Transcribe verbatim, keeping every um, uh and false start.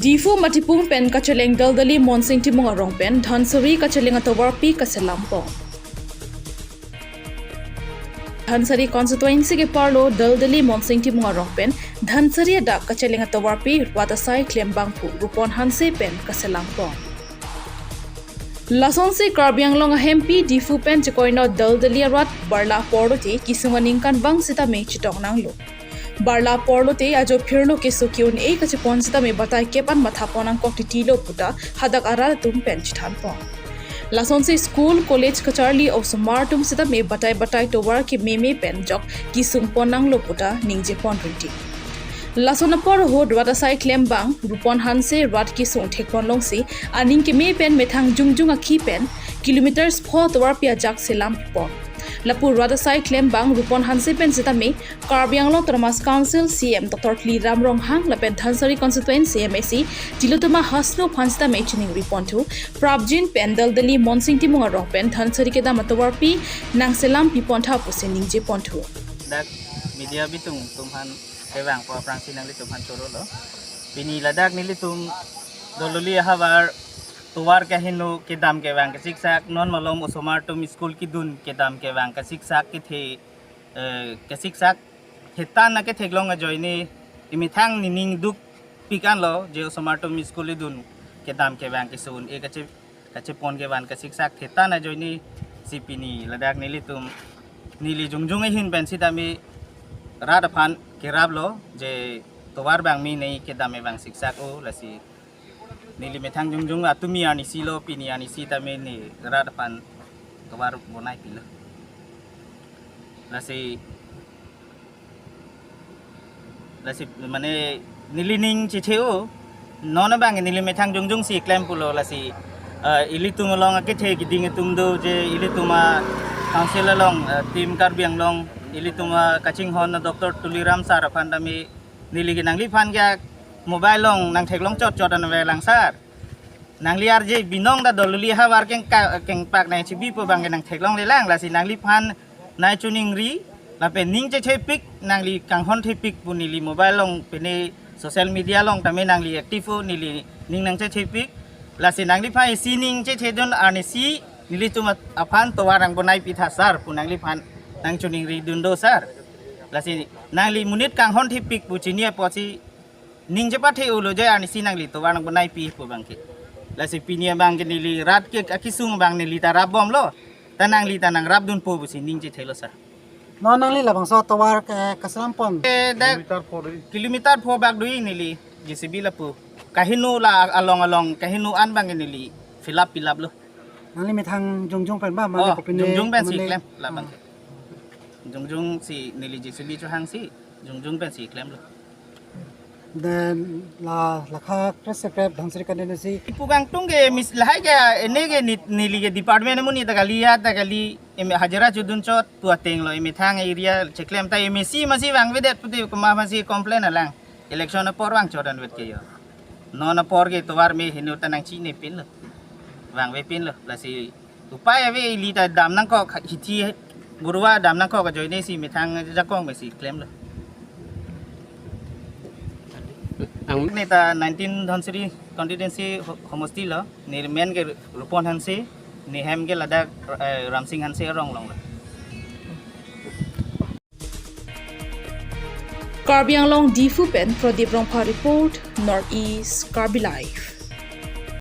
Diphu Matipung pen kacheleng Daldali Monsing Timung arong pen Dhansiri kacheleng atovarpi kaselam pon. Dhansiri constituency ke-arlo Daldali Monsing Timung arong pen Dhansiri adak kacheleng atovarpi rat asai klembangphu Rupon Hanse pen kaselam pon. Lasonsi Karbi Anglong ahempi Diphu pen chekoinot Daldali arat barla apor lote kesung aningkanvang sitame chetong nanglo. Barla apor lote ajo phirlo keso ke-un-e kachepon sitame batai kep an mathapon angkok titilo puta hadak arat atum pen chethan pon. Lasonsi school, college kacharli osomar atum sitame batai batai tovar kememe pen jok kesung pon nanglo puta ningje pon rinti. Lason apor ahut rat asai klembang Rupon Hanse rat kesung thekpon longsi aning keme pen methang jongjong akhi pen kilometers pho tovarpi ajak selam pon. Lapu rat asai klembang Rupon Hanse pen sitame Karbi Anglong Autonomous Council C E M Doctor Tuliram Ronghang lapen Dhansiri constituency M A C Tilottama Hasnu aphan sitame chiningri ponthu, prapjin pen Daldali Monsing Timung arong pen Dhansiri kedam atovarpi nangselam pipontha pusi ningje ponthu. Dak media bitung atum aphan kevang aphrangsi nanglitum aphan chorolo. Pini ladak nelitum Daldali ahavar tovar kaheno kedam kevang kasiksak, non malom osomar atum school kedun kedam kevang kasiksak kethe, eh, kasiksak thetan aketheklong ajoine emethang nening dukpik anlo je osomar atum school kedun kedam kevang keso un-e kache kachepon kevan kasiksak thetan ajoine si pini ladak nelitum neli jongjong ahin pen sitame rat aphan keraplo je tovar abang mene kedam abang siksak-o, lasi neli methang jongjong atum arnisi lo, pini arnisi tame ne rat aphan tovar bonai pilo. Lasi lasi mane neli ning chetheo, non abang neli methang jongjong si klem pulo, lasi, eh, ilitum along akethe keding atum do je ilitum a-council along, eh, Team Karbi Anglong, ilitum akachinghon Doctor Tuliram sir aphan tame neli ke nangliphan ke mobile along nangtheklong chotchot an avelang sir. Nangli arje binong ta Daldali ahavar kengka kengpak nangchebipo abang ke nangtheklonglelang, lasi nangliphan nangchiningri lapen ning chethepik, nangli kanghon thepik pu neli mobile along pine social media along tame nangli active-o, neli ning nangchethepik, lasi nangliphan isi ning chethedun arnisi nelitum aphan tovar nangbonai pitha sir pu nangliphan nangchiningridun do sir. Lasi nangli monit kanghon thepik pu chini apotsi ning chepathe-olo je arnisi nangli tovar nangbonai pi pu abang ke. Lasi pini abang ke neli rat ke akesung abang neli ta rapbomlo. Ta nangli ta nangrapdunpo pusi ning chethelo sir. Non nangli labangso tovar ke kaselam pon. Eh, dak kilometer pho do-i. Kilometer pho bak do-i neli J C B lapu. Kaheno la along along kaheno an abang ke neli fill up fill up lo. Nangli methang jongjong pen ba, mane Oh, kopine, jongjong pen si kopine klem labang ke. Jongjong si neli J C B chohangsi jongjong pen si klemlo. Then la lakha kres sekrep Dhansiri constituency. Ipu kangtung ke mis lahai ke ene ke nit neli ke department amonit ta kali ya ta kali em hajira chodun chot pu ateng lo, emethang area cheklem ta M A C masi vangvedet pute komat masi complain alang. Election apor vangchot anvet ke yo. Non apor ke tovar me heno ta nangchinepinlo. Vangvepinlo. Lasi upai ave, ili ta dam nangkok, hithi burwa dam nangkok ajoine si methang jakong me si klemlo. Ang- Ne ta nineteen Dhansiri constituency ho-, homosti lo, ne men ke Rupon Hanse, ne hem ke ladak, eh, Ramsing Hanse arong along lo. Karbi Anglong Diphu pen Pradip Rongpha report, North East Karbi Live.